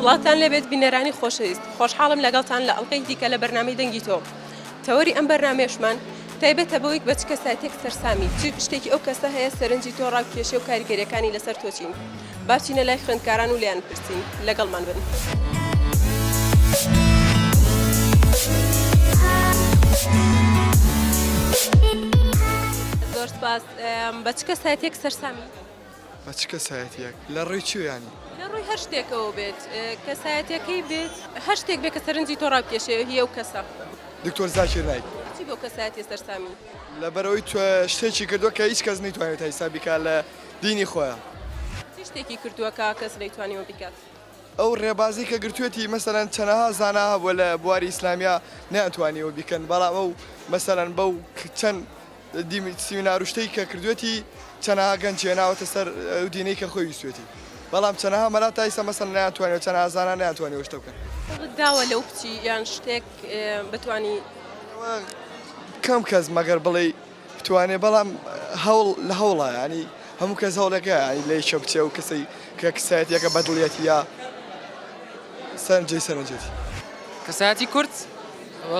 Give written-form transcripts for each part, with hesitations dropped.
سڵاوتان لێبێت بینەرانی خۆشەویست خۆشحاڵم لەگەڵتان لە ئەڵقەی دیکە لە بەرنامەی دەنگی تۆ تەوەری ئەم بەرنامەیەشمان تایبەتە بەوەی بە چ کەسایەتیەک سەرسامی چ شتێکی ئەو کەسە هەیە سەرنجی تۆ ڕابکێشێ و کاریگەریەکانی لەسەر تۆ چین با بچینە لای خوێندکاران و لێیان پرسین لەگەڵمان بن. زۆر سپاس بە چ کەسایەتیەک سەرسامی؟ بە چ کەسایەتیەک؟ لە ڕووی چی یانی؟ لە ڕووی هەر شتێکەوە بێت کەسایەتیەکەی بێت هەر شتێک بێت کە سەرنجی تۆ ڕابکێشێ هی ئەو کەسە. دکتۆر زاکیر نایک. بۆچی بەو کەسایەتیە سەرسامی؟ لەبەرئەوەی شتێکی کردووە کە هیچ کەس نەیتوانیوە تا ئیستا بیکات لە دینی خۆیا. چی شتێکی کردووە کە کەس نەیتوانیوە بیکات؟ ئەو ڕێبازەی کە گرتوویەتی مەسەلەن چەنەها زانا هەبووە لە بواری ئیسلامیا نەیانتوانیوە بیکەن بەڵام ئەو مەسەلەن بەو چەند سیمینار و شتەی کە کردوێتی چەنەها گەنج هێناوەتە سەر ئەو دینەی کە خۆی ویستوێتی بەڵام چەنەها مەلا تا ئیستا مەسەلەن نەیانتوانیوە چەنەها زانا نەیانتوانیوە ئەو شتە بکەن. هەوڵت داوە لەو بچی یان شتێک بتوانی؟ کەم کەس مەگەر بڵێی بتوانێ بەڵام هەوڵ لە هەوڵە یانی هەموو کەس هەوڵێکە یانی لە یەکێ بچێ ئەو کەسەی کە کەسایەتیەکە بەدڵیەتی یا سەرنجی سەرنجێتی. کەسایەتی کورد؟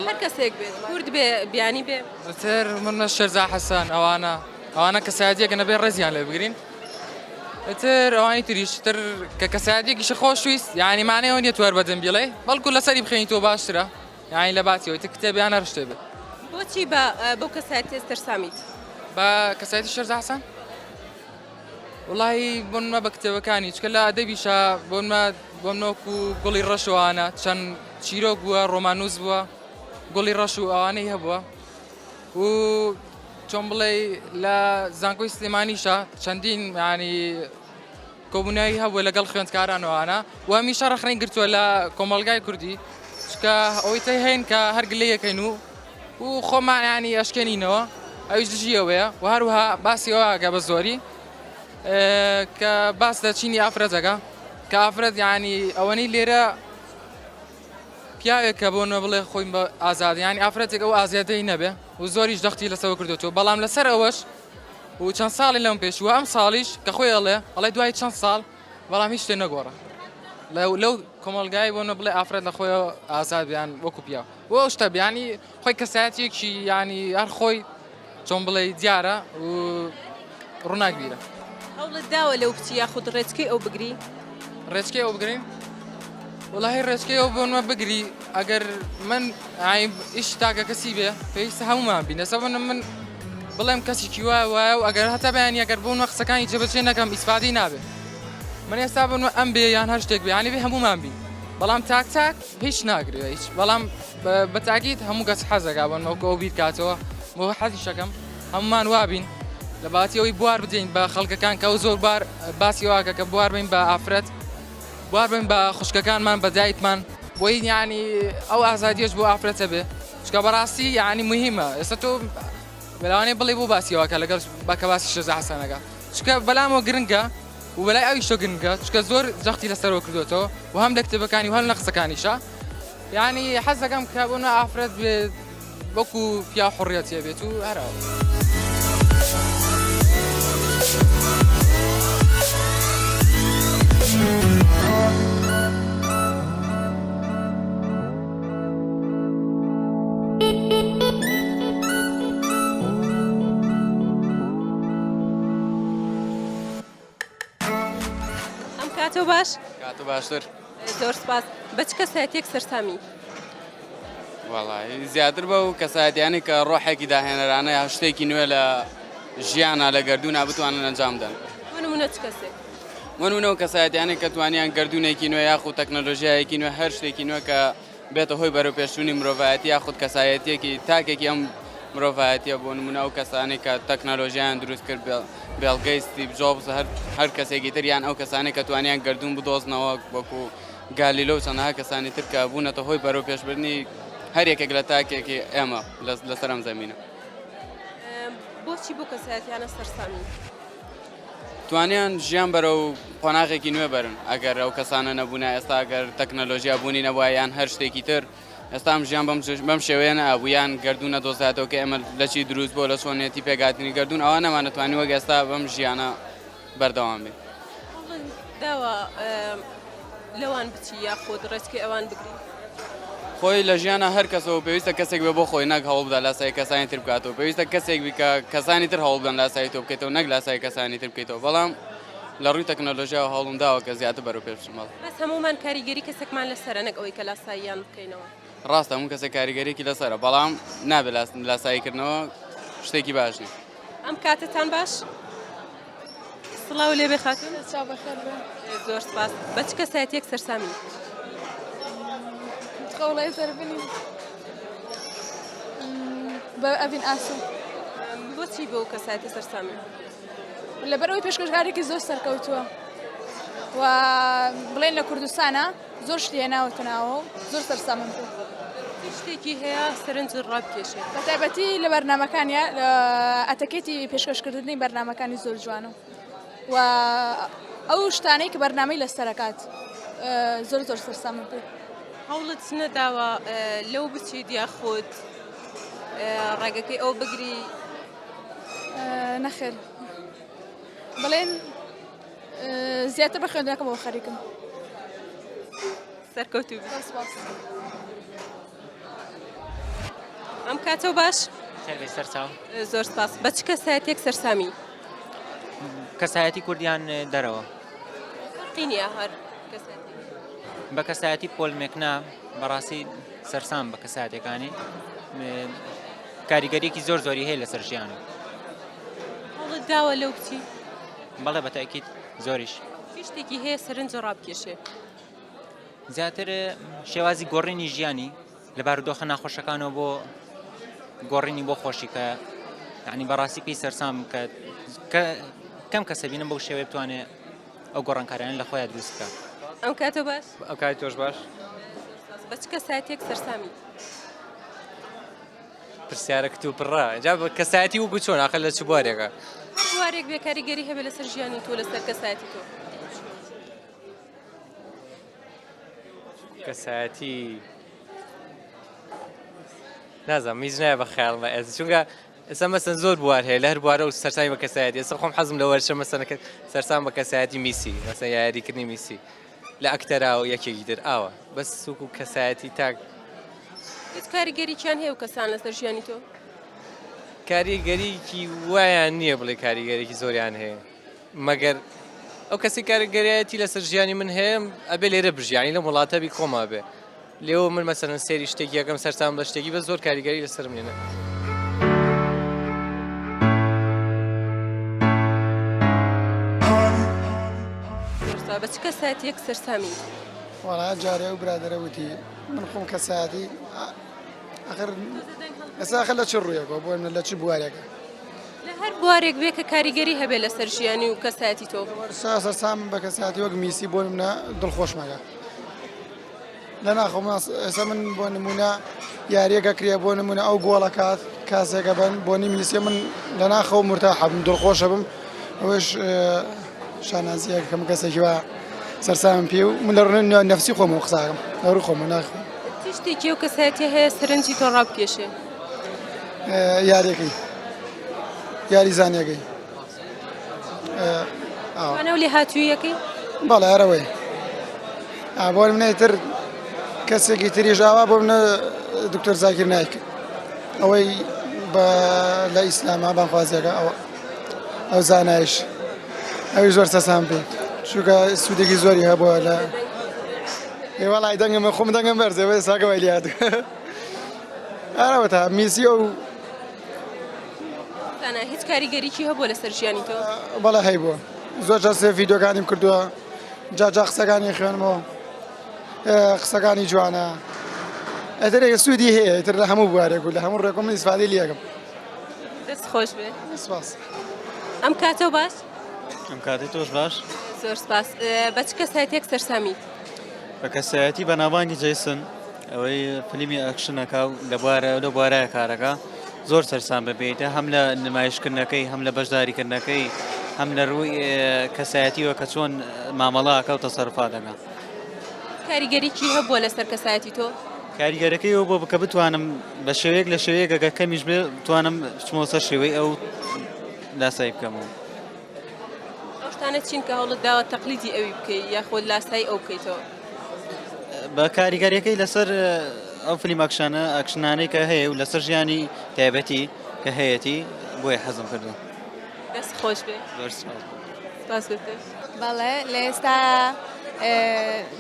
هەر کەسێک بێت کورد بێ بیانی بێ. تر من شێرزا حەسەن ئەوانە ئەوانە کەسایەتیەکە نەبێ ڕێزیان لێ بگرین تر ئەوانی تریش تر کە کەسایەتێکیشە خۆشویست یعنی مانەوە نیە توار بەدەم بیڵێ بەڵکو لەسەری بخێنی تۆ باشترە یعنی لە باتیەوەی تر کتێبیان هەر شتێ بێت. بۆچی بە بەو کەسایەتیە سەرسامیت؟ بە کەسایەتی شێرزا حەسەن؟ وڵی بۆنمە بە کتێبەکانی چکە لە ئەدەبیشا بۆنمە بۆنمە وەکو گوڵی ڕەش و ئەوانە چەند چیرۆک بووە ڕۆماننووس بووە گوڵی ڕەش و ئەوانەی هەبووە و چۆن بڵێ لە زانکۆی سلێمانیشە چەندین ینی کۆبوونەوەی هەبووە لەگەڵ خوێندکاران و ئەوانە و هەمیشە ڕەخنەی گرتووە لە کۆمەڵگای کوردی چکە ئەوەی تێ هەین کە هەر گلەیەکەین و و خۆمان ینی ئەشکێنینەوە ئەویش دژی ئەوەیە و هەروها باسی ئەوە ئەکا بە زۆری کە باس لە چینی ئافرەتەکە کە ئافرەت ینی ئەوەنەی لێرە پیاوێک کە بۆ نە بڵێ خۆی بە ئازاد ینی ئافرەتێک ئەو ئازادەی نەبێ و زۆریش دەختی لەسەوە کردوەوە بەڵام لەسەر ئەوەش و چەند ساڵی لەم پێشووە ئەم ساڵیش کە خۆی ئەڵێ ئەڵێ دوای چەند ساڵ بەڵام هیچ شتێ نەگۆڕا لەو کۆمەڵگای بۆ نە بڵێ ئافرەت لە خۆیەوە ئازاد بیان وەکو پیاو بۆ ئەو شتە بیانی خۆی کەسایەتیەکی ینی هەر خۆی چۆن بڵێ دیارە و ڕووناکبیرە. هەوڵت داوە لەو بچی یاخود ڕێچکەی ئەو بگری؟ ڕێچکەی ئەو بگرین؟ وەڵاهی ڕێچکەی ئەو بۆنمە بگری ئەگەر من ئیش تاکە کەسی بێ پێویستە هەمومان بین ئێستا بۆ من بڵێم کەسێکی وایە وایە و ئەگەر هەتا بەیانی ئەگەر بۆنمە قسەکانی جێبەجێ نەکەم ئیسفادەی نابێ من ئێستا بۆنمە ئەم بێ یان هەر شتێک بێ یانی بێ هەمومان بین بەڵام تاک تاک هیچ ناگرێ هیچ بەڵام بە تاکیت هەموو کەس حەزەکا بۆنمە وەکو ئەو بیر کاتەوە بۆ حەزیشەکەم هەمومان وابین لە باتی ئەوەی بوار بدەین بە خەڵکەکان کە ئەو زۆر بار باسی واکە کە بوار بین بە ئافرەت بوار بن بە خوشکەکانمان بە دایکمان بۆی یعنی ئەو ئازادیەش بۆ ئافرەتە بێ چکە بەڕاستی یعنی مهمە ئێستا تۆ بەلاوانەیە بڵێ بۆ باسی واکە لەگەڵ بەکە باسی شێزا حەسەنەکە چکە بەلامەوە گرنگە و بەلای ئەویشەوە گرنگە چکە زۆر جەختی لەسەرەوە کردوێتەوە و هەم لە کتێبەکانی و هەم لە قسەکانیشە یعنی حەز دەکەم کە بۆ ئافرەت بێ وەکو پیاو حڕیەتی هەبێت و هەرەوە. ئەم کاتۆ باش کاتۆ باشتر زۆر سپاس بە چ کەسایەتیەک سەرسامی؟ وەڵی زیاتر بەو کەسایەتیانی کە ڕۆحێکی داهێنەرانە یا شتێکی نوێ لە ژیانە لە گردونا بتوانن ئەنجام دەن بۆ نمونە چ کەسێک؟ بۆ نمونە و کەسایەتیانێک کە توانیان گردونێکی نوێ یاخود تەکنەلۆژیایەکی نوێ هەر شتێکی نوێ کە بێتە هۆی بەرەوپێشچوونی مرۆڤایەتی یاخود کەسایەتیەکی تاکێکی ئەم مرۆڤایەتیە بۆ نمونە ئەو کەسانەی کە تەکنەلۆژیایان دروست کرد بێڵ گەیتس ستیڤ جۆبز هەر هەر کەسێکی تر یان ئەو کەسانەی کە توانیان گردون بدۆزنەوە وەکو گالیلۆ و چەندەها کەسانی تر کە بوونەتە هۆی بەرەو پێشبردنی هەر یەکێک لە تاکێکی ئێمە لەسەر ئەم زەمینە. بۆچی بۆ کەسایەتیانە سەرسامی؟ توانیان ژیان بەرەو قۆناغێکی نوێ بەرن، ئەگەر ئەو کەسانە نەبوونە ئێستا ئەگەر تەکنەلۆژیا بوونی نەبووە یان هەر شتێکی تر ئێستا ئەم ژیان بەم شێوەیە نەئەبوو یان گەردوون نەدۆزراتەوە کە ئێمە لە چی دروست بووە لە چۆنیەتی پێکهاتنی گەردوون ئەوە نەمانەتوانی وەک ئێستا بەم ژیانە بەردەوام بین. داوە. لەوان بچی یاخود ڕێچکەی ئەوان بگری؟ خۆی لە ژیانا هەر کەسەوە پێویستە کەسێک بێ بۆ خۆی نەک هەوڵ بدا لاسایی کەسانی تر بکاتەوە پێویستە کەسێک بی کە کەسانی تر هەوڵ بدەن لاسایی تۆ بکەیتەوە نەک لاسایی کەسانی تر بکەیتەوە بەڵام لە ڕووی تەکنەلۆژیاوە هەوڵم داوە کە زیاتر بەرەو پێش بچم بەڵێ. بەس هەموومان کاریگەری کەسێکمان لەسەرە نەک ئەوەی کە لاساییان بکەینەوە. ڕاستە هەموو کەسێک کاریگەریەکی لەسەرە بەڵام نابێ لاسایی کردنەوە شتێکی باش نیە. ئەم کاتەتان باش. سڵاو لێبێ خاتون. چاو بەخێر بێ. زۆر سپاس. بە چ کەسایەتیەک سەرسامی؟ خەوڵای سەربنی بە ئەڤین ئاسۆ. بۆچی بەو کەسایەتیە سەرسامی؟ لەبەرئەوەی پێشکەشکارێکی زۆر سەرکەوتووە و بڵێن لە کوردستانە زۆر شتی هێناوەتە ناوە و زۆر سەرسامم پێ. چ شتێکی هەیە سەرنجت ڕابکێشێ؟ بە تایبەتی لە بەرنامەکانیا ئەتەکێتی پێشکەشکردنی بەرنامەکانی زۆر جوانە و ئەو شتانەی کە بەرنامەی لەسەرەکات زۆر زۆر سەرسامم پێ. هەوڵت نەداوە لەو بچیت یاخود ڕێگەکەی ئەو بگری؟ نەخێر بڵێن زیاتر بە خوێندنەکەمەوە خەریکم. سەرکەوتوو بی. سپاس. ئەم کاتەو باش. خێر بێ سەرچاو. زۆر سپاس. بە چ کەسایەتیەک سەرسامی؟ کەسایەتی کوردیان دەرەوە. فەرقی نییە هەر کەسایەتی. بە کەسایەتی پۆل مێکنا بەڕاستی سەرسام بە کەساتەکانی کاریگەریەکی زۆر زۆری هەیە لەسەر ژیانم. هەوڵت داوە لەو بچی؟ بەڵێ بە تەئکید زۆریش. چی شتێکی هەیە سەرنج ڕابکێشێ؟ زیاتر شێوازی گۆڕینی ژیانی لە بارودۆخە ناخۆشەکانەوە بۆ گۆڕینی بۆ خۆشی کە یعنی بەڕاستی پێی سەرسام کە کەم کەسە بینم بەو شێوەیە بتوانێت ئەو گۆڕانکاریانە لە خۆیان دروست بکات. ئەم کاتە باش. ئەم کاتی تۆش باش. بە چ کەسایەتیەک سەرسامی؟ پرسیارە کتوپڕە جا بە کەسایەتی وەکو چۆن ئاخر لە چ بوارێکە؟ هەر بوارێک بێ کاریگەری هەبێ لەسەر ژیانی تۆ لەسەر کەسایەتی تۆ. کەسایەتی نازانم هیچ نایە بە خەیاڵمە ئێستا چونکە ئێستا مەسەن زۆر بوار هەیە لە هەر بوارە و سەرسامی بە کەسایەتی ئێستا خۆم حەزم لە وەرشە مەسەن سەرسام بە کەسایەتی میسی مەسەن یاریکردنی میسی لە ئەکتەرا و یەکێکی تر ئاوا بەس سوک و کەسایەتی تاک. هیچ کاریگەریکیان هەیە و کەسان لەسەر ژیانی تۆ؟ کاریگەریکی وایان نییە بڵێ کاریگەریکی زۆریان هەیە مەگەر ئەو کەسی کاریگەریەتی لەسەر ژیانی من هەیە ئەبێ لێرە بژیانی لەم وڵاتە بی کۆما بێ لێوە من مەسەلەن سێری شتێکی یەکەم سەرسام بە شتێکی بە زۆر کاریگەری لەسەرم نێنە. بە چ کەسایەتیەک سەرسامی؟ وەڵا جارێ ئەو برادەرە وتی من خۆم کەسایەتی ئەخر ئێستا ئەخر لە چ ڕوویەکەوە بۆ من لە چ بوارێکە لە هەر بوارێک بێ کە کاریگەری هەبێ لەسەر ژیانی و کەسایەتی تۆ وەرسا سەرسامم بە کەسایەتی وەک میسی بۆ منە دڵخۆشمەکە لە ناخۆم ئێستا من بۆ نمونە یاریەکە کرێ بۆ نمونە ئەو گۆڵەکات کاسێکە بن بۆنی میسیە من لە ناخەوە مرتاحە بم دڵخۆشە بم ئەوەش شانازیەکە کەم کەسێکی وا سەرسامم پێ و من لە ڕووی نەفسی خۆمەوە قساکەم لە ڕووی خۆمەوە ناخۆم چ شتێکی ئەو کەسایەتیە هەیە سەرنجی تۆ ڕابکێشێ؟ یاریەکەی یاریزانیەکەی توانا و لێهاتووییەکەی؟ بەڵێ هەر ئەوەیە بۆ منە تر کەسێکی تریش ئاوا بۆ منە دکتۆر زاکیر نایک ئەوەی بە لە ئیسلاما بانخوازیەکە ئەوە ئەو زانایش ئەوی زۆر سەسام پێ چونکە سوودێکی زۆری هەبووە لە ئێوەڵای دەنگم خۆم دەنگم بەرزێ بە ساگە وای لات ئەرەوە تا میسی ئەو زانا هیچ کاریگەریی هەبووە لەسەر ژیانی تۆ؟ بەڵێ هەیبووە زۆر جار سێ ڤیدیۆکانیم کردووە جا جا قسەکانی خوێنمەوە قسەکانی جوانە ئەتر سوودی هەیە ئیتر لە هەموو بوارێک و لە هەموو ڕێکم من ئیسفادەی لێکم دەست خۆش بێ سپاس ئەم کاتەو باش ئەم کاتەی تۆش باش زۆر سپاس بە چ کەسایەتێک سەرسامیت بە کەسایەتی بەناوبانگی جەیسن ئەوەی فلیمی ئەکشنەکە و لە بوارە لە بوارە کارەکە زۆر سەرسام ببیتە هەم لە نمایشکردنەکەی هەم لە بەشداریکردنەکەی هەم لە ڕووی کەسایەتیەوە کە چۆن مامەڵاکە و تەسەرفا دەکا. کاریگەریی هەبووە لەسەر کەسایەتی تۆ؟ کاریگەرەکەی ئەو بۆ کە بتوانم بە شێوەیەک لە شێوەیەک ئەگەر کەمیش بێ بتوانم بچمەوە سەر شێوەی ئەو لاسایی بکەمەوە. ئەو شتانە چین کە هەوڵت داوە تەقلیدی ئەوی بکەی یاخود لاسایی ئەو بکەیتەوە؟ بە کاریگەریەکەی لەسەر ئەو فیلم ئەکشنە ئەکشنانەی کە هەیە و لەسەر ژیانی تایبەتی کە هەیەتی بۆیە حەزم کردو. دەست خۆش بێ. زۆر سپاس. سپاس بۆ تۆش. بەڵێ لە ئێستا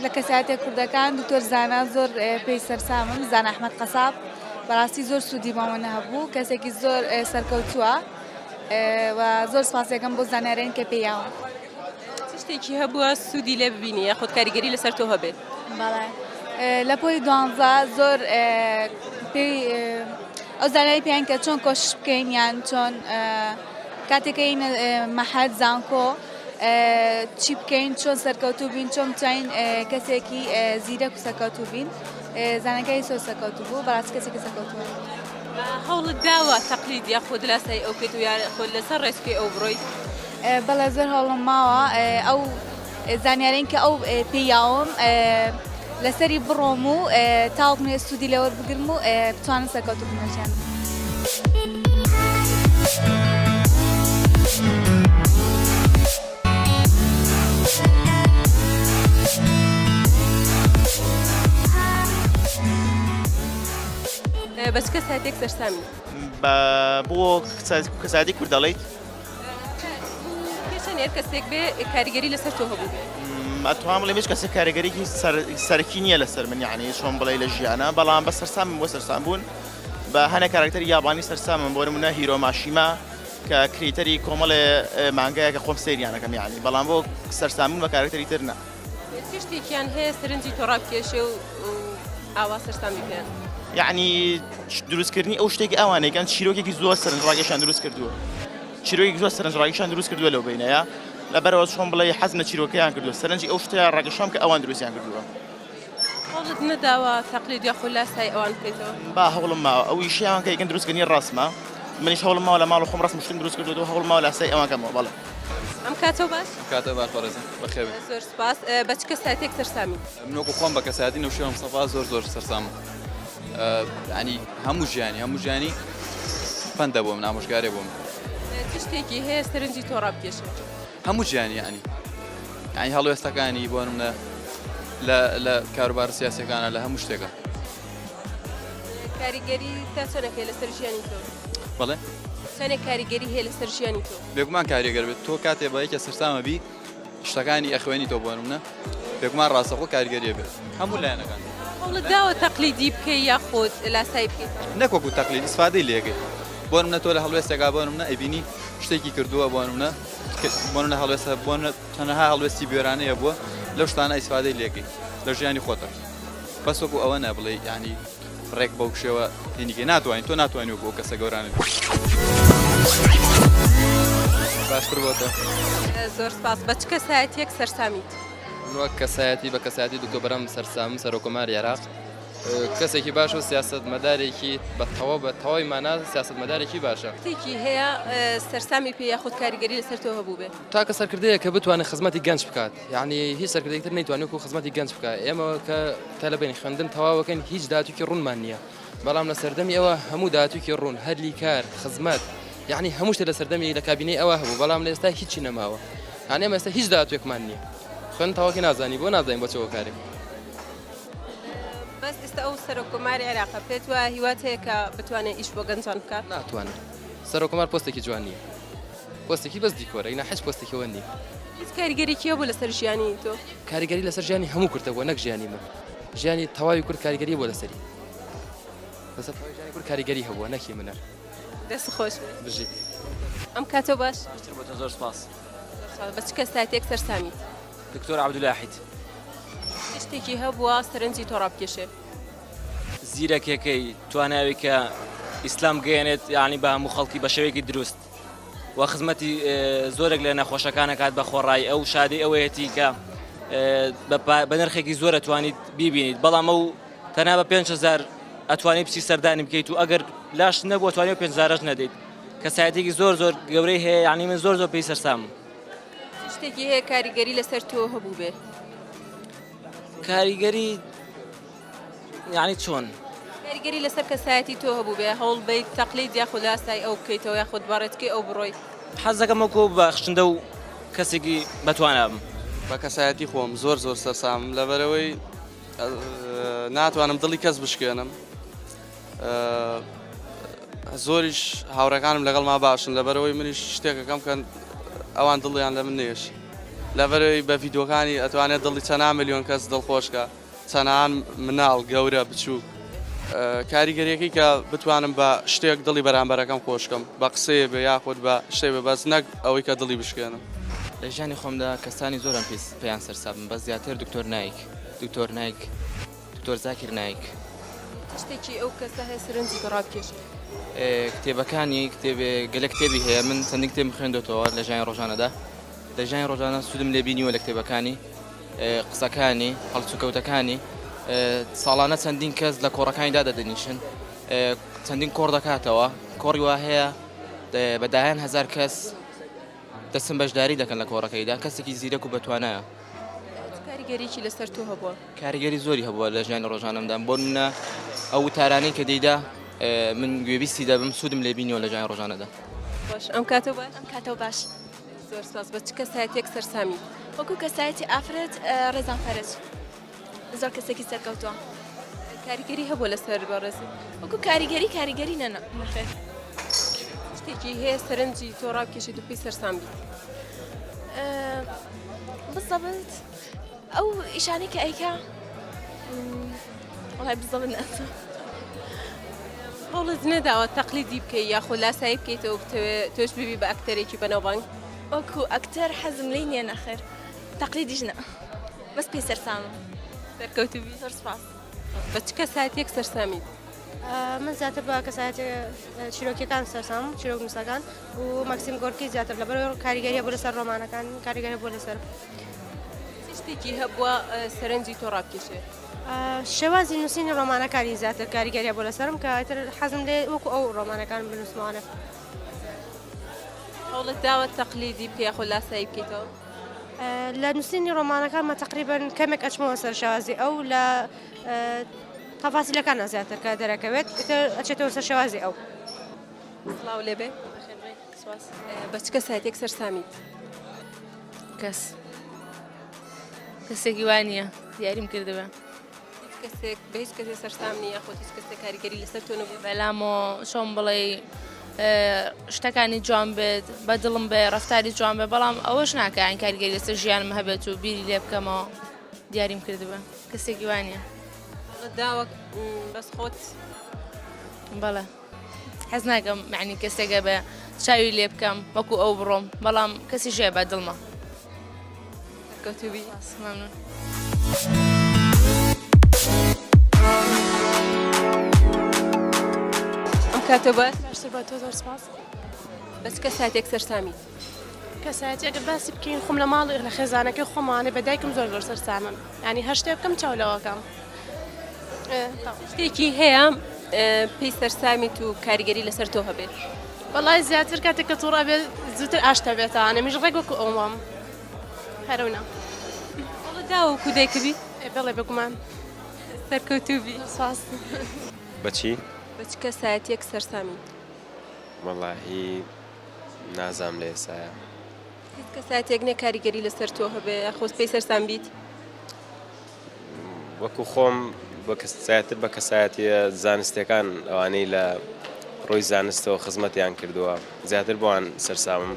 لە کەسایەتە کوردەکان دکتۆر زانا زۆر پێی سەرسامم زانا ئەحمەد قەساب بەڕاستی زۆر سوودی بۆ من هەبوو کەسێکی زۆر سەرکەوتووە و زۆر سپاسێکم بۆ زانیارین کە پێیاوە. چ شتێکی هەبووە سوودی لێ ببینی یاخود کاریگەری لەسەر تۆ هەبێت؟ بەڵێ لە پۆلی دوانزە زۆر پێی ئەو زانیاری پێیان کە چۆن کۆشش بکەین یان چۆن کاتێکەین مەحەد زانکۆ چی بکەین چۆن سەرکەوتوو بین چۆن بتوانین کەسێکی زیرەک و سەرکەوتوو بین زانەکەی زۆر سەرکەوتوو بوو بەڕاستی کەسێکی سەرکەوتووە. هەوڵت داوە تەقلید یاخود لاسایی ئەو بکەیت و یاخود لەسەر ڕێچکەی ئەو بڕۆیت؟ بەڵێ زۆر هەوڵم ماوە ئەو زانیارین کە ئەو پێی یاوم لەسەری بڕۆم و تاوەکو سوودی لێ وەربگرم و بتوانم سەرکەوتوو بم لە ژیانم. بە چ کەسایەتیەک سەرسامی؟ بە بۆ کەسایەتی کورد دەڵێیت؟ پێشەن هەر کەسێک بێ کاریگەری لەسەر تۆ هەبوو بێ. ئەتوانم بڵێم هیچ کەسێک کاریگەریی سەرەکی نییە لەسەر من یعنی چۆن بڵێ لە ژیانە بەڵام بە سەرسامم بۆ سەرسام بوون بە هەنێ کارکتەری یابانی سەرسامم بۆ نمونە هیرۆ ماشیما کە creator ی کۆمەڵێ مانگایە کە خۆم سەیریانەکەم یعنی بەڵام بۆ سەرسامبوون بە کارکتەری تر نا. چ شتێکیان هەیە سەرنجی تۆ ڕابکێشێ و ئاوا سەرسامی پێیان؟ یعنی دروستکردنی ئەو شتێکی ئەوانێکان چیرۆکێکی زۆر سەرنجڕاکێشان دروست کردووە چیرۆکی زۆر سەرنجڕاکێشان دروست کردووە لەو بینەیە لەبەرەوە چۆن بڵێ حەزم لە چیرۆکەیان کردووە سەرنجی ئەو شتەیان ڕاکێشام کە ئەوان دروستیان کردووە. هەوڵت نەداوە تەقلید یاخود لاسایی ئەوان بکەیتەوە؟ با هەوڵم ماوە ئەو ئیشەیان کە یەکەم دروستکردنی ڕەسمە منیش هەوڵم ماوە لە ماڵ خۆم ڕەسم شتم دروست کردووە هەوڵم ماوە لاسایی ئەوان کەمەوە بەڵێ. ئەم کاتەو باش. ئەم کاتەو باش بەڕێزم بەخێر بێی. زۆر سوپاس بە چ کەسایەتیەک سەرسامی؟ من وەکو خۆم بە کەسایەتی نەوشیروان مستەفا زۆر زۆر سەرسامم یانی هەموو ژیانی هەموو ژیانی پەندە بۆ من ئامۆژگارێ بۆ من. چ شتێکی هەیە سەرنجی تۆ ڕابکێشێ؟ هەموو ژیانی یانی یانی هەڵوێستەکانی بۆ نمونە لە لە کاروبارە سیاسیەکانە لە هەموو شتێکە. کاریگەری تا چەندێک هەیە لەسەر ژیانی تۆ؟ بەڵێ؟ چەندێک کاریگەری هەیە لەسەر ژیانی تۆ؟ بێگومان کاریگەر بێت تۆ کاتێ بە یەکێ سەرسامە بی شتەکانی ئەخوێنی تۆ بۆ نمونە بێگومان ڕاستەخۆ کاریگەریە بێت هەموو لایەنەکان. هەوڵت داوە تەقلیدی بکەی یاخود لاسایی بکەیت؟ نەک وەکو تەقلید ئیسفادەی لێکەی بۆ نمونە تۆ لە هەڵوێستێکا بۆ نمونە ئەیبینی شتێکی کردووە بۆ نمونە بۆ نمونە هەڵوێستە بۆ نمونە چەنەها هەڵوێستی بوێرانەیە بووە لەو شتانە ئیسفادەی لێکەی لە ژیانی خۆتە بەس وەکو ئەوە نە بڵێ یانی ڕێک بەو شێوە هینیکەی ناتوانین تۆ ناتوانانی وەکو ئەو کەسە گەورانە بی. باشتر بۆتە. زۆر سپاس بە چ کەسایەتیەک سەرسامیت؟ من وەک کەسایەتی بە کەسایەتی دکتۆر بەرهەم سەرسامم سەرۆککۆماری عێراق کەسێکی باش و سیاسەتمەدارێکی بە تەواو بە تەواوی مانا سیاسەتمەدارێکی باشە. شتێکی هەیە سەرسامی پێ یاخود کاریگەری لەسەر تۆ هەبووبێ؟ تاکە سەرکردەیە کە بتوانێت خزمەتی گەنج بکات یعنی هیچ سەرکردەیەکی تر نەیتوانێت وەکو خزمەتی گەنج بکات ئێمە کە تەلەبەین خوێندن تەواوەکەین هیچ داهاتوویەکی ڕوونمان نییە بەڵام لە سەردەمی ئەوە هەموو داهاتوویەکی ڕوون هەلی کار خزمەت یعنی هەموو شتێک لە سەردەمی لە کابینەی ئەوە هەبوو بەڵام لە ئێستا هیچی نەماوە یعنی ئێمە ئێستا هیچ داهاتوویەکمان نییە خوێندن تەواوەکەی نازانی بۆ نازانین بۆ چ هۆکارێک. بەس ئێستا ئەو سەرۆک کۆماری عێراقە پێت وایە هیوات هەیە کە بتوانێت ئیش بۆ گەنجان بکات؟ ناتوانێت سەرۆک کۆمار پۆستێکی جوان نییە پۆستێکی بەس دیکۆرە ئینا هیچ پۆستێکی ئەوە نییە. هیچ کاریگەریی هەبوو لەسەر ژیانی تۆ؟ کاریگەری لەسەر ژیانی هەموو کورد هەبووە نەک ژیانی من ژیانی تەواوی کورد کاریگەری بووە لەسەری لەسەر تەواوی ژیانی کورد کاریگەری هەبووە نەک هی منەر. دەست خۆش بێت. بژیت. ئەم کاتەو باش. باشتر بۆتە زۆر سپاس. زۆر سپاس. بە چ کەسایەتیەک سەرسامیت؟ دکتۆر عەبدولاحید. چ شتێکی هەبووە سەرنجی تۆ ڕابکێشێ؟ زیرەکیەکەی تواناوی کە ئیسلام گەیەنێت یعنی بە هەموو خەڵکی بە شێوەیەکی دروست و خزمەتی زۆرێک لە نەخۆشەکان ئەکات بە خۆڕایی ئەو شادی ئەوەیەتی کە بە نرخێکی زۆرە توانیت بیبینیت بەڵام ئەو تەنها بە 5هزار ئەتوانی بچی سەردانی بکەیت و ئەگەر لاش نەبووە توانی پێنجزارش نەدەیت کەسایەتێکی زۆر زۆر گەورەی هەیە یعنی من زۆر زۆر پێی سەرسامم شتێکی هەیە کاریگەری لەسەر تۆ هەبوو بێ کاریگەری یعنی چۆن؟ کاریگەری لەسەر کەسایەتی تۆ هەبوو بێ هەوڵ بیت تەقلید یاخود لاسای ئەو بکەیتەوە یاخود بەڕێچکەی ئەو بڕۆی. حەز دەکەم وەکو بەخشندە و کەسێکی بەتوانا بم. بە کەسایەتی خۆم زۆر زۆر سەرسامم لەبەرئەوەی. ناتوانم دڵی کەس بشکێنم زۆریش هاوڕێکانم لەگەڵ ما باشن لەبەرەوەی منیش شتێکەکەم کە ئەوان دڵیان لە من نێش لەبەرەوەی بە ڤیدۆکانی ئەتوانێت دڵی چەنا ملیۆن کەس دڵخۆشکە چەنان مناڵ گەورە بچووک کاریگەریەکەی کە بتوانم بە شتێک دڵی بەرامبەرەکەم خۆشکەم بە قسەیە بێ یاخود بە شتێ بێ بەس نەک ئەوەی کە دڵی بشکێنم. لە ژیانی خۆمدا کەسانی زۆرم پێیان سەرسامم بەس زیاتر دکتۆر نایک دکتۆر نایک دکتۆر زاکیر نایک. چ شتێکی ئەو کەسە هەیە سەرنجی تۆ ڕابکێشێ؟ کتێبەکانی کتێبێ گەلەک کتێبی هەیە من چەندین کتێبم خوێندۆتەوە لە ژیانی ڕۆژانەدا لە ژیانی ڕۆژانە سوودم لێ بینیوە لە کتێبەکانی قسەکانی، هەڵسوکەوتەکانی، ساڵانە چەندین کەس لە کۆڕەکانی دادەنیشن، چەندین کۆڕ دەکاتەوە، کۆڕی وا هەیە بە دایان هەزار کەس دەچن بەشداری دەکەن لە کۆڕەکەیدا، کەسێکی زیرەک و بەتوانایە. چ کاریگەریی لەسەر تۆ هەبووە؟ کاریگەری زۆری هەبووە لە ژیانی ڕۆژانەمدا، بۆ نمونە ئەو وتارانەی کە دەیدا من گوێبیستی دەبم سوودم لێ بینیوە لە ژیانی ڕۆژانەدا. باش ئەم کاتەو باش؟ ئەم کاتەو باش. زۆر سپاس بە چ کەسایەتیەک سەرسامی؟ وەکو کەسایەتی ئافرەت ڕێزان فەرەج زۆر کەسێکی سەرکەوتووە. کاریگەری هەبووە لەسەر بەڕێزت؟ وەکو کاریگەری کاریگەری نە نەخێر. شتێکی هەیە سەرنجی تۆ ڕابکێشێت و پێی سەرسام بیت؟ بزەبت ئەو ئیشانەی کە ئەیکا وەڵای بزەبت نازانم. هەوڵت نەداوە تەقلیدی بکەی یاخۆ لاسایی بکەیتەوە بتەوێ تۆش ببی بە ئەکتەرێکی بەناوبانگ؟ وەکو ئەکتەر حەزم لێی نییە نەخێر تەقلیدیش نا بەس پێی سەرسامم. سەرکەوتوو بی. زۆر سوپاس. بە چ کەسایەتیەک سەرسامیت؟ من زیاتر بە کەسایەتیە چیرۆکیەکان سەرسامم چیرۆک نووسەکان و مەکسیم گۆرکی زیاتر لەبەر کاریگەریە بۆ لەسەر ڕۆمانەکان کاریگەری بۆ لەسەر. چ شتێکی هەبووە سەرنجی تۆ ڕابکێشێ؟ شێوازی نووسینی ڕۆمانەکانی زیاتر کاریگەریە بۆ لەسەرم کە ئیتر حەزم لێ وەکو ئەو ڕۆمانەکان بنووسمەوانە. هەوڵت داوە تەقلیدی بکەی یاخۆ لاسایی بکەیتەوە؟ لە نووسینی ڕۆمانەکانمە تەقریبەن کەمێک ئەچمەوە سەر شێوازی ئەو لە تەفاسیلەکانە زیاتر کە دەرەکەوێت ئیتر ئەچێتەوە سەر شێوازی ئەو. سڵاو لێبێ بە چ کەسایەتێک سەرسامیت؟ کەس کەسێکی وا نییە دیاریم کردبێ. هیچ کەسێک بە هیچ کەسێک سەرسام نییە یاخود هیچ کەسێک کاریگەری لەسەر تۆ نەبوو؟ بەلامەوە چۆن بڵێ شتەکانی جوان بێت بە دڵم بێ ڕفتاری جوان بێ بەڵام ئەوەش ناکە یان کاریگەری لەسەر ژیانم هەبێت و بیری لێ بکەمەوە دیاریم کردبێ کەسێکی وا نییە. داوە بەس خۆت؟ بەڵێ. حەز ناکەم معنی کەسێکە بە چاوی لێ بکەم وەکو ئەو بڕۆم بەڵام کەسی ژێ بە دڵمە سەرکەوتوبی ممنون. ئەم کاتە باش باشتر بە تۆ زۆر سپاس. بە چ کەسایەتێک سەرسامیت؟ کەسایەتی ئەگەر باسی بکەین خۆم لە ماڵ لە خێزانەکەی خۆمانێ بە دایکم زۆر زۆر سەرسامم یانی هەر شتێ بکەم چاو لەوەکەم شتێکی هەیە پێی سەرسامیت و کاریگەری لەسەر تۆ هەبێت؟ وەڵای زیاتر کاتێک کە تووڕە بێت زووتر ئاشت دەبێتەوانێ منیش ڕێک وەکو ئەو وام هەرەونا. هەوڵت داوە وەکو دایکت بی؟ بەڵێ بێگومان. سەرکەوتوو بی. سپاس. بە چی؟ بە چ کەسایەتیەک سەرسامی؟ وەڵاهی نازانم لە ئێستایا. هیچ کەسایەتیەک نیە کاریگەری لەسەر تۆ هەبێ یاخود پێی سەرسام بیت؟ وەکو خۆم زیاتر بە کەسایەتیە زانستیەکان ئەوانەی لە ڕووی زانستەوە خزمەتیان کردووە زیاتر بۆیان سەرسامم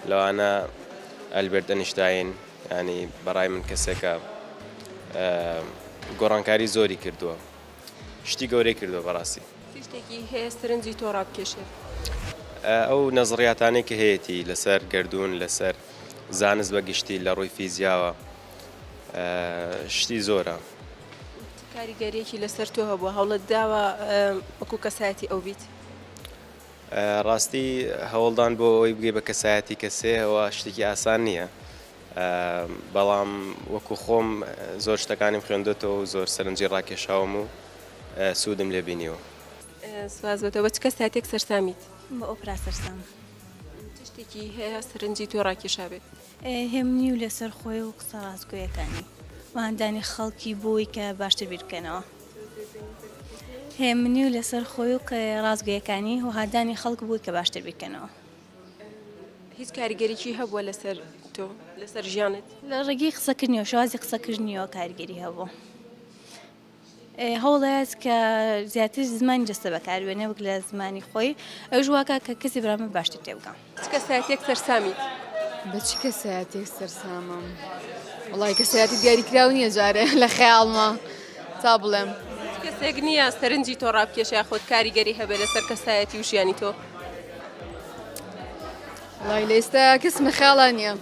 لەوانە ئەلبێرت ئەنیشتاین ینی بەڕای من کەسێکە گۆڕانکاری زۆری کردووە شتی گەورەی کردووە بەڕاستی. چ شتێکی هەیە سەرنجی تۆ ڕابکێشێت؟ ئەو نەزڕیاتانەی کە هەیەتی لەسەر گەردوون لەسەر زانست بە گشتی لە ڕووی فیزیاوە شتی زۆرە. چ کاریگەریەکی لەسەر تۆ هەبووە؟ هەوڵت داوە وەکو کەسایەتی ئەو بیت؟ ڕاستی هەوڵدان بۆ ئەوەی بگەی بە کەسایەتی کەسێ ئەوە شتێکی ئاسان نییە بەڵام وەکو خۆم زۆر شتەکانیم خوێندۆتەوە و زۆر سەرنجی ڕاکێشاوم و سوودم لێ بینیوە. سوپاس بۆ تۆ. بە چ کەسایەتیەک سەرسامیت؟ بە ئۆپرا سەرسامم. چ شتێکی هەیە سەرنجی تۆ ڕاکێشابێت؟ هێمنی و لەسەر خۆی و قسە ڕاستگۆیەکانی و هاندانی خەڵکی بۆی کە باشتر بیر بکەنەوە. هێمنی و لەسەر خۆی و ڕاستگۆیەکانی و هاندانی خەڵک بۆی کە باشتر بیر بکەنەوە. هیچ کاریگەریی هەبووە لەسەر تۆ لەسەر ژیانت؟ لە ڕێگەی قسەکردنیەوە شێوازی قسەکردنیەوە کاریگەری هەبوو. هەوڵەیات کە زیاتر زمانی جەستە بەکاربێنێ وەک لە زمانی خۆی ئەوش واکا کە کەسی بەرامبەر باشتر تێبگا. چ کەسایەتیەک سەرسامیت؟ بە چ کەسایەتیەک سەرسامم؟ وەڵای کەسایەتی دیاریکراو نییە جارێ لە خەیاڵما تا بڵێم. هیچ کەسێک نییە سەرنجی تۆ ڕابکێشێ یاخود کاریگەری هەبێ لەسەر کەسایەتی و ژیانی تۆ؟ وەڵای لە ئێستا کەسم لە خەیاڵا نییە.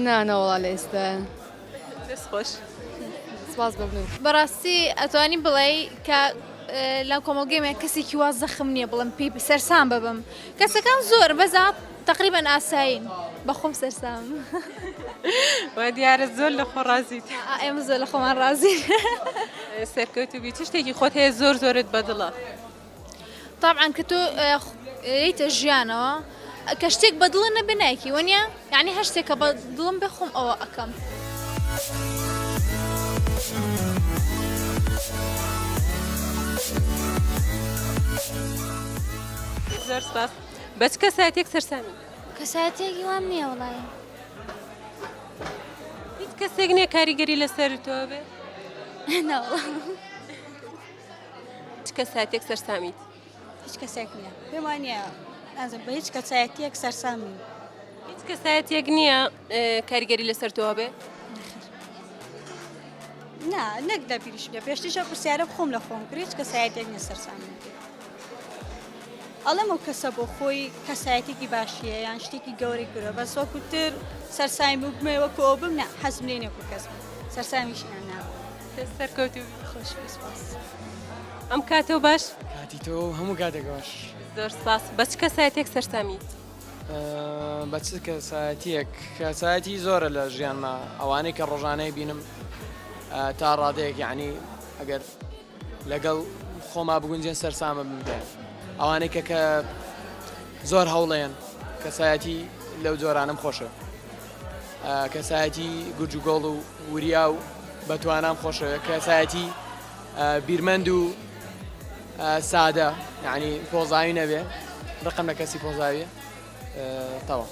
نا نەوەڵا لە ئێستا. دەست خۆش. سپاس مەمنون. بەڕاستی ئەتوانی بڵێی کە لە کۆمەڵگەی مە کەسێکی وا زەخم نییە بڵێم پێی سەرسام ببم کەسەکان زۆر بەس تقریبا ئاسایین بەخۆم سەرسام وا دیارە زۆر لە خۆ ڕازیت ئێمە زۆر لە خۆمان ڕازین سەرکەوتوبی چ شتێکی خۆت هەیە زۆر زۆرت بەدڵە تابعا کە تۆ یەیتە ژیانەوە کە شتێک بە دڵت نەبێ نایکی وەنیە یعنی هەر شتێک کە بە دڵم بێ خۆم ئەوە ئەکەم. زۆر سپاس بە چ کەسایەتیەک سەرسامی؟ کەسایەتیەکی وام نییە وڵی. هیچ کەسێک نییە کاریگەری لەسەر تۆ بێ؟ نەوەڵا. چ کەسایەتیەک سەرسامیت؟ هیچ کەسێک نییە پێم وانە نازم بە هیچ کەسایەتیەک سەرسام نیم. هیچ کەسایەتیەک نییە کاریگەری لەسەر تۆ هەبێ؟ نا نەک لە بیریشم نیە پێشتریش ئەو پرسیارە خۆم لە خۆم کرد هیچ کەسایەتێک نییە سەرسام بم پێ. ئەڵێم ئەو کەسە بۆ خۆی کەسایەتێکی باشیە یان شتێکی گەورەی کردوە بەس وەکو تر سەرسامی بوومێ وەکو ئەو بم نا حەزم لێ نییە وەکو کەس بم سەرسامیشیان نابم. سەرکەوتوو بی. خۆش بی سپاس. ئەم کاتەو باش. کاتی تۆ و هەموو کاتێک باش. زۆر سپاس. بە چ کەسایەتیەک سەرسامی؟ بە چ کەسایەتیەک؟ کەسایەتی زۆرە لە ژیانما ئەوانەی کە ڕۆژانەی بینم تا ڕادەیەک یعنی ئەگەر لەگەڵ خۆما بگونجێن سەرسامە بم پێیان ئەوانەی کە کە زۆر هەوڵێن کەسایەتی لەو جۆرانم خۆشە کەسایەتی گورج و گۆڵ و وریا و بەتوانام خۆشەوێ کەسایەتی بیرمەند و سادە یعنی پۆزاوی نەبێ ڕقم لە کەسی پۆزاویە تەواو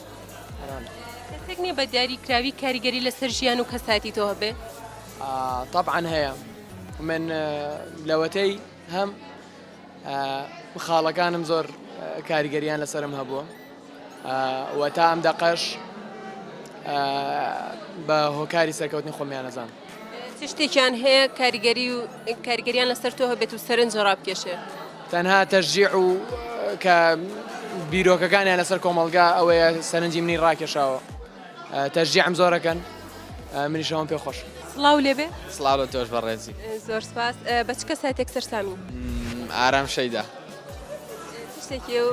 کەسێک نییە بە دیاریکراوی کاریگەری لەسەر ژیان و کەسایەتی تۆ هەبێ؟ طبعا هەیە من لەوەتەی هەم خاڵەکانم زۆر کاریگەریان لەسرم هەبووە و تا ئەم دەقەش بە هۆکاری سەرکەوتنی خۆمیان نەزانم. چ شتێکیان هەیە کاریگەری و کاریگەریان لەسەر تۆ هەبێت و سەرنج ڕابکێشێ؟ تەنها تەشجیع و کە بیرۆکەکانیان لەسەر کۆمەڵگا ئەوەیە سەرنجی منی ڕاکێشاوە تەشجیعم زۆرەکەن منیش ئەوەم پێ خۆش. سڵاو لێبێ. سڵاو لە تۆش بەڕێزی. زۆر سپاس بە چ کەسایەتێک سەرسامی؟ ئارام شەیدا. چ شتێکی ئەو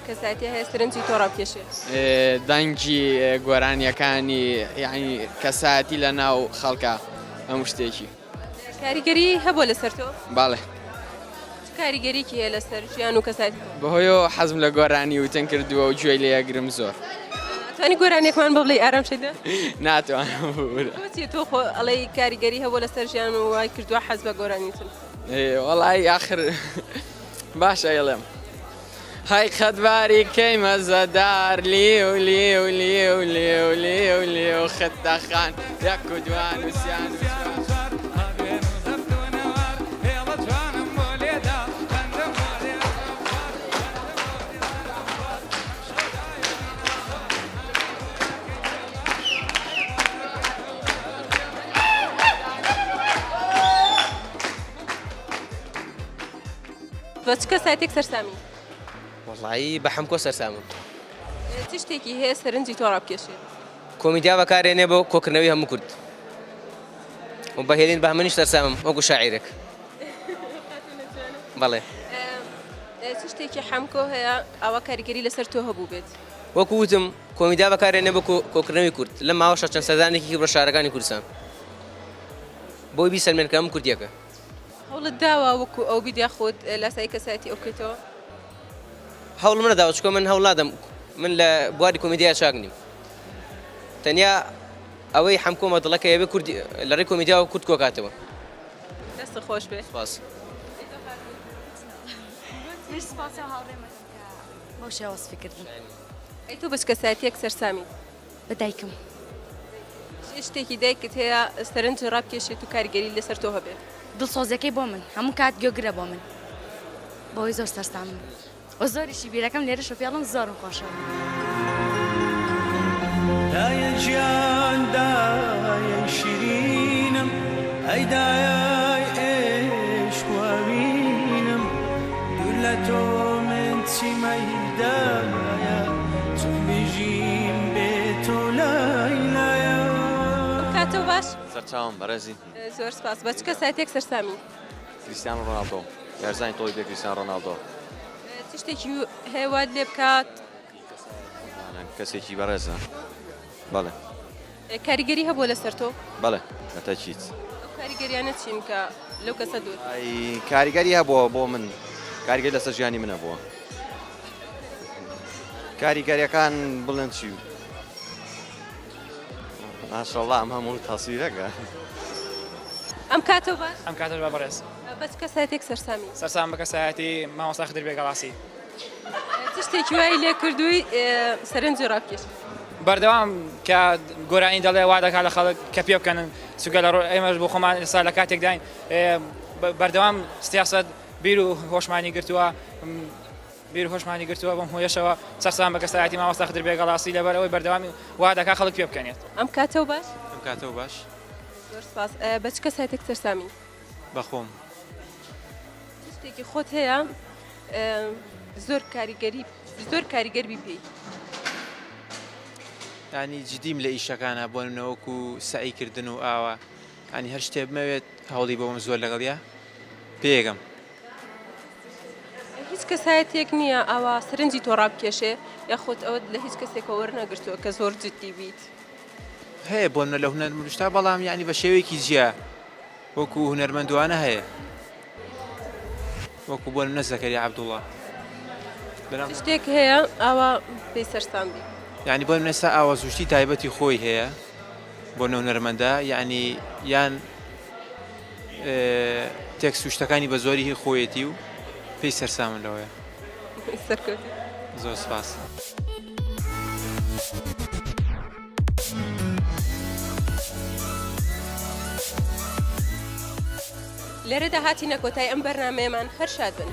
کەسایەتیە هەیە سەرنجی تۆ ڕابکێشێ؟ دەنگی گۆرانیەکانی یعنی کەسایەتی لە ناو خەڵکە هەموو شتێکی. کاریگەری هەبووە لەسەر تۆ؟ بەڵێ. چ کاریگەریکی هەیە لەسەر ژیان و کەسایەتی تۆ؟ بەهۆیەوە حەزم لە گۆرانی وتن کردووە و گوێی لێ ئەگرم زۆر. ئەتوانی گۆرانیەکمان بۆ بڵێی ئارام شەیدا؟ ناتوانم ببورە. بۆچی تۆ خۆ ئەڵێی کاریگەری هەبووە لەسەر ژیان و وای کردووە حەز بە گۆرانی وتن؟ وەڵای ئاخر باشە ئەیڵێم. هەی قەت باریکەی مەزەدار لیو لیو لیو لیو لیو لیو ختە خان یەک و دوان و سیان و چوار. بە چ کەسایەتێک سەرسامی؟ وەڵایی بە حەمکۆ سەرسامم. چ شتێکی هەیە سەرنجی تۆ ڕابکێشێت؟ کۆمیدیا بەکارێنێ بۆ کۆکردنەوەی هەموو کورد و بە هێلین بەهمەنیش سەرسامم وەکو شاعیرێک. بەڵێ. چ شتێکی حەمکۆ هەیە ئاوا کاریگەری لەسەر تۆ هەبوو بێت؟ وەکو وتم کۆمیدیا بەکارێنێ بۆ کۆکردنەوەی کورد لەم ماوەشە چەند سەردانێکی کرد بە شارەکانی کوردستان بۆی بیسەلمێن کە ئەم کوردیەکە. هەوڵت داوە وەکو ئەو بیت یاخود لاسایی کەسایەتی ئەو بکەیتەوە؟ هەوڵم نەداوە چونکە من هەوڵ نادەم من لە بواری کۆمیدیا چاک نیم تەنیا ئەوەی حەمکۆمە دڵەکە ئەبێ کورد لە ڕێی کۆمیدیاوە کورد کۆکاتەوە. دەست خۆش بێ. سپاس. منیش سپاسی ئەو هاوڕێمەکەم کە بەو شێوە وەسفی کردم. ئەی تۆ بە چ کەسایەتییەک سەرسامی؟ بە دایکم. چ شتێکی دایکت هەیە سەرنج ڕابکێشێت و کاریگەری لەسەر تۆ هەبێت؟ دڵسۆزیەکەی بۆ من هەموو کات گوێگرە بۆ من بەوەی زۆر سەرسامم و زۆریشی بیرەکەم لێرەش و پێڵم زۆرم خۆشە. دایە گیان دایەی شیرینم ئەی دایەی عێشق و ئەوینم دوور لە تۆ من چیمەی دایە چۆن بژیم بێ تۆ لای لایە. ئەم کاتەو باش. سەرچاوم بەڕێزی. زۆر سپاس. بە چ کەسایەتیەک سەرسامی؟ کریستیانۆ ڕۆناڵدۆ یارزانی تۆپی پێ کریستیانۆ ڕۆناڵدۆ. چ شتێکی هەیە وات لێ بکات؟ کەسێکی بەڕێزە بەڵێ. کاریگەری هەبووە لەسەر تۆ؟ بەڵێ بەتەکید. ئەو کاریگەریانە چین کە لەو کەسە دوور؟ کاریگەری هەبووە بۆ من کاریگەری لەسەر ژیانی من هەبووە. کاریگەریەکان بڵێن چی ماشەڵڵا ئەم هەموو تەسویرەکە. ئەم کاتەو باش. ئەم کاتەش بە بەڕێز. بە چ کەسایەتێک سەرسامی؟ سەرسام بە کەسایەتی مامۆستا خدر بێگەڵاسی. چ شتێکی وای لێ کردووی سەرنجی ڕابکێشی؟ بەردەوام کە گۆرانی دەڵێ وا دەکات لە خەڵک کە پێ بکەنن چونکە لە ئێمەش بۆ خۆمان ئێستا لە کاتێکداین بەردەوام سیاسەت بیر و هۆشمانی گرتووە بیر و هۆشمانی گرتووە بەم هۆیەشەوە سەرسام بە کەسایەتی مامۆستا خدر بێگەڵاسی لەبەر ئەوەی بەردەوامی وا دەکات خەڵک پێ بکەنێت. ئەم کاتەو باش. ئەم کاتەو باش. زۆر سپاس. بە چ کەسایەتێک سەرسامی؟ بە خۆم. چ شتێکی خۆت هەیە زۆر کاریگەری زۆر کاریگەر بی پێی؟ یانی جدیم لە ئیشەکانا بۆ نمونە وەکو سەعی کردن و ئاوا یانی هەر شتێ بمەوێت هەوڵی بۆ بم زۆر لەگەڵیا پێگەم. هیچ کەسایەتیەک نییە ئاوا سەرنجی تۆ ڕابکێشێ یاخود ئەوەت لە هیچ کەسێکەوە وەرنەگرتووە کە زۆر جدی بیت؟ هەیە بۆ نمونە لە هونەرمشتا بەڵام یانی بە شێوەیەکی جیا وەکو هونەرمەندوانە هەیە وەکو بۆ نمونە زەکەریا عەبدوڵا چ شتێک هەیە ئاوا پێی سەرسام بی؟ یانی بۆ نمونە ئێستا ئاوەز و شتی تایبەتی خۆی هەیە بۆ نەهونەرمەندە یانی یان تێکست و شتەکانی بە زۆری هی خۆیەتی و پێی سەرسامم لەوەیە. سەرکەوتوو. زۆر سپاس. لێرەدا هاتینە کۆتای ئەم بەرنامەیەمان هەر شاد بن.